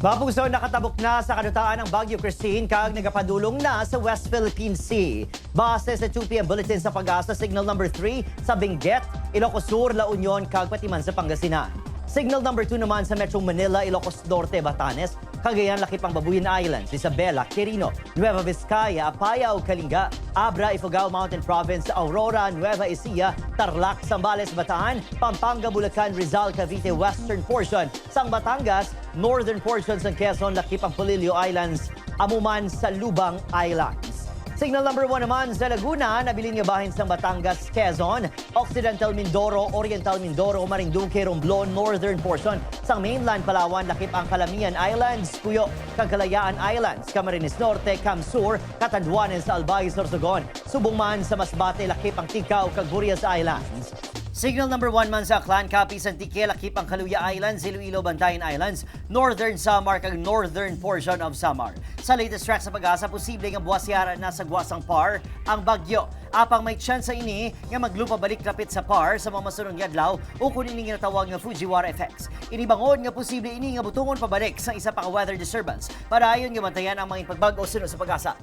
Mga kapuso, nakatabok na sa kadutaan ang Bagyo Kristine kag nagapadulong na sa West Philippine Sea. Base sa 2 p.m. bulletin sa Pag-asa, signal number 3 sa Benguet, Ilocos Sur, La Union, kag pati man sa Pangasinan. Signal number 2 naman sa Metro Manila, Ilocos Norte, Batanes, Cagayan, lakip ang Babuyan Islands, Isabela, Quirino, Nueva Vizcaya, Apayao, Kalinga, Abra, Ifugao Mountain Province, Aurora, Nueva Ecija, Tarlac, Zambales, Bataan, Pampanga, Bulacan, Rizal, Cavite, western portion, sang Batangas, northern portion sang Quezon, lakip ang Polillo Islands, amo man sa Lubang Islands. Signal number 1 naman sa Laguna, nabilin nga bahin sa Batangas, Quezon, Occidental Mindoro, Oriental Mindoro, Marinduque, Romblon, northern portion sang mainland Palawan, lakip ang Calamian Islands, Cuyo, kag Kalayaan Islands, Camarines Norte, Camsur, Catanduanes, Albay, Sorsogon, subong man sa Masbate, lakip ang Ticao, kag Burias Islands. Signal number 1 man sa Aklan, Capiz, Antique, lakip ang Caluya Islands, Iloilo, Bantayan Islands, Northern Samar kag northern portion of Samar. Sa latest track sa Pag-asa, posible nga buwas yara na sa guwa sang PAR ang bagyo. Apang may tsansa ini nga maglupa balik lapit sa PAR sa mga masunod nga adlaw o kung ini nga natawag nga Fujiwara effects. Ini bangod nga posible ini nga butungon pabalik sa isa pa ka weather disturbance. Padayon nga bantayan ang mga pagbag-o suno sa Pag-asa.